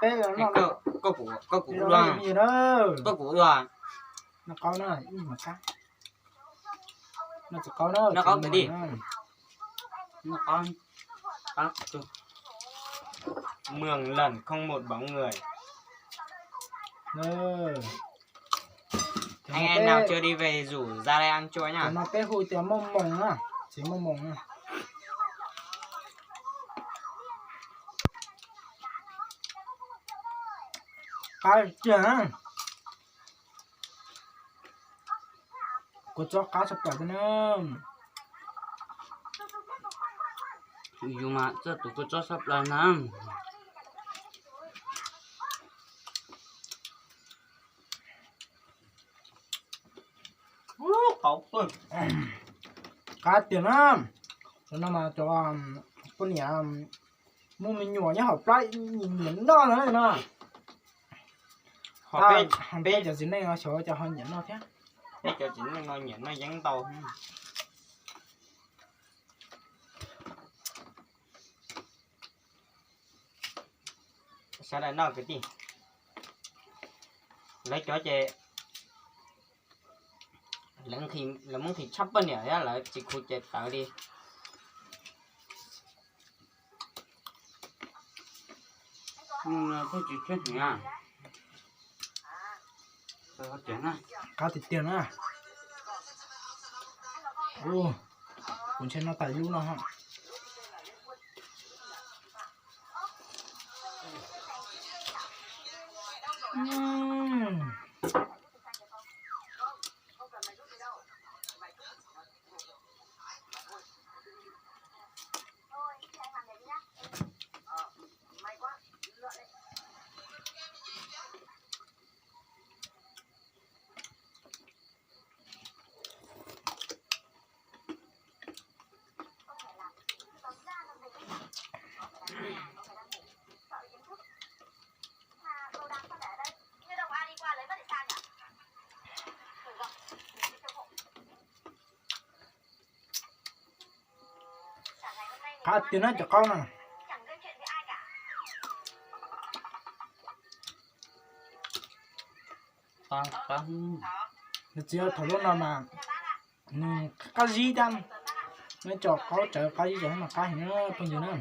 Koj kuv ua, koj kuv ua. Noj qaub na, ib mas qab. Noj txiv qaub na, noj qaub kwv tij. Noj qaub. Mường lận không một bóng người. Anh em nào chưa đi về rủ ra đây ăn chua nhá. Cov no peb hu tias moj moos na, txiv moj moos na. Qab tiag na. Kua txob qab tshaj plaws na. Yus mas txawj tus kua txob tshaj plaws na. Qab tiag na. Cov no mas cov poj niam muaj me nyuam nyob hauv plab nyiam noj na no. Peb cov txiv neej no xyov cas ho nyiam noj thiab. Peb cov txiv neej no nyiam noj yeeb ntau. Sawv daws noj kwv tij. Lawv cov ces lawv muab nqhis tshaj poj niam thiab lawv tsis khu ces tawv li. Qab tiag tiag na. Kuv ntshe noj tas lub no. Qab tiag na cov qaub no. Nws txiv thaum lub no mas nws qab zib thiab, nws cov qaub tsawv qab zib tsawv mas qab heev na phooj ywg na.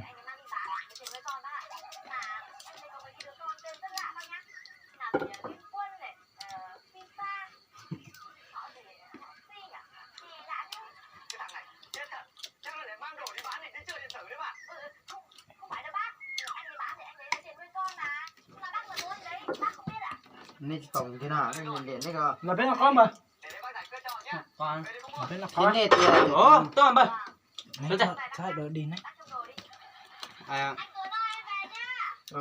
Nej tsis tau li na, nej liam nej ko. Los peb noj qaub npawg. Peb noj qaub. Nej tias tuaj npawg. Thaij dog dig ne.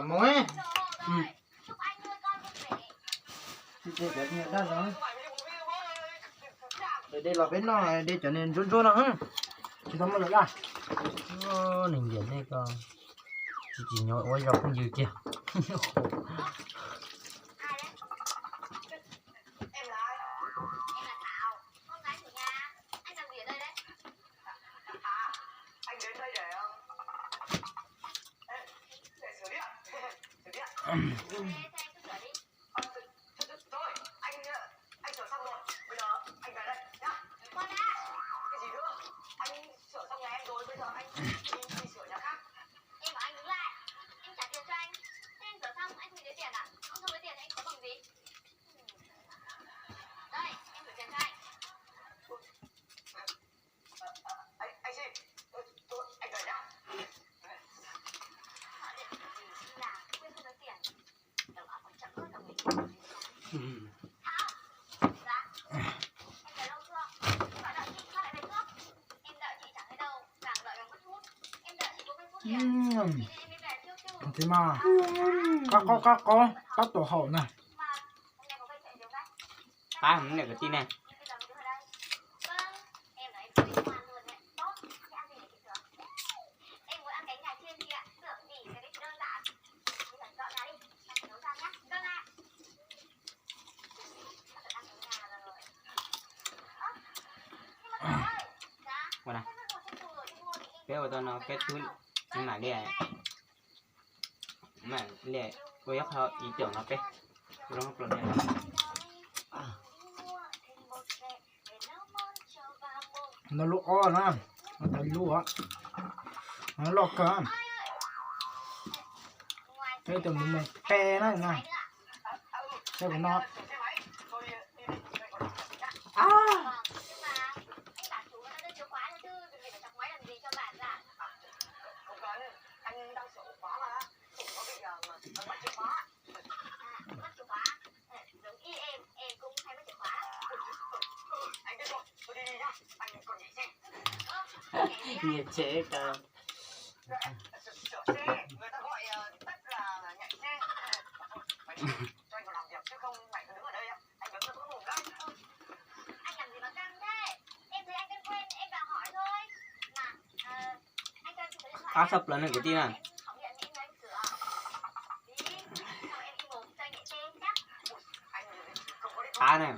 Mus. De los peb noj de cov niag ntsuab ntsuab no. Tsis tau muaj lawm. Neeg liam nej ko, tsis tsim nyog ua zoo phooj ywg kiag. Tsis mas qab qaub qab qaub tab tom haum na. Qab heev niam kwv tij ne. Ua na, peb ua tau no peb tub tsev mam li. Mas li ua ib qho ib tiam no peb zoo plos niam. No lub ob na, no tas lub os. No loj kawg. Peb tus mus mus pe na na. Peb tus no. Nyiam tsev kawg. Qab tshaj plaws ne kwv tij na. Qab na.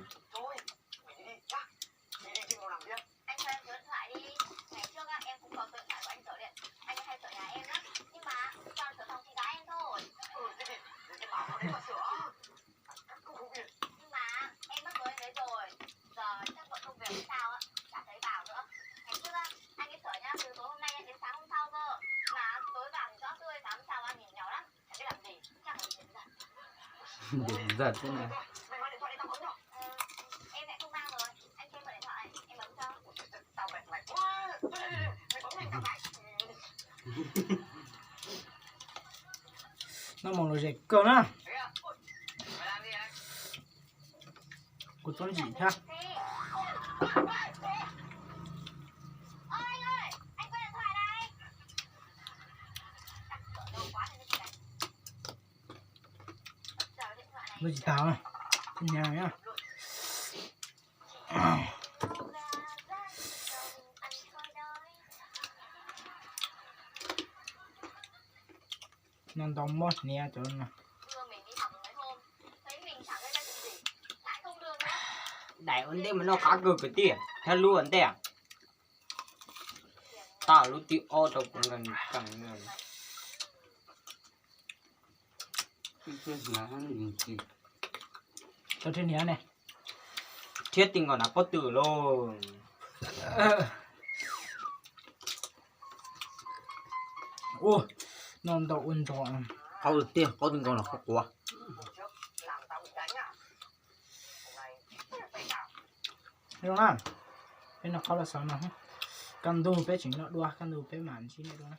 Dum zaj thiab na. Noj mov lom zem kawg na. Kuv txob ntsim thiab. Lub tsis tag, tsis nyag na. No ntau mob hniav cov no. Daim ua ntej mas noj qab kawg kwv tij, thiab lub ua ntej. Tag lub thib ob rau kuv nkees nkees. Tau thiab hniav ne. Thiab ti nkaus na pob tw lauj. Ua, noj ntau ua nrog. Qhov tiag pob tw nkaus no qhov quav. Zoo na, peb noj qab los xav no. Kaj ntug peb tseem noj dua, kaj ntug peb mam ntsib nej dua na.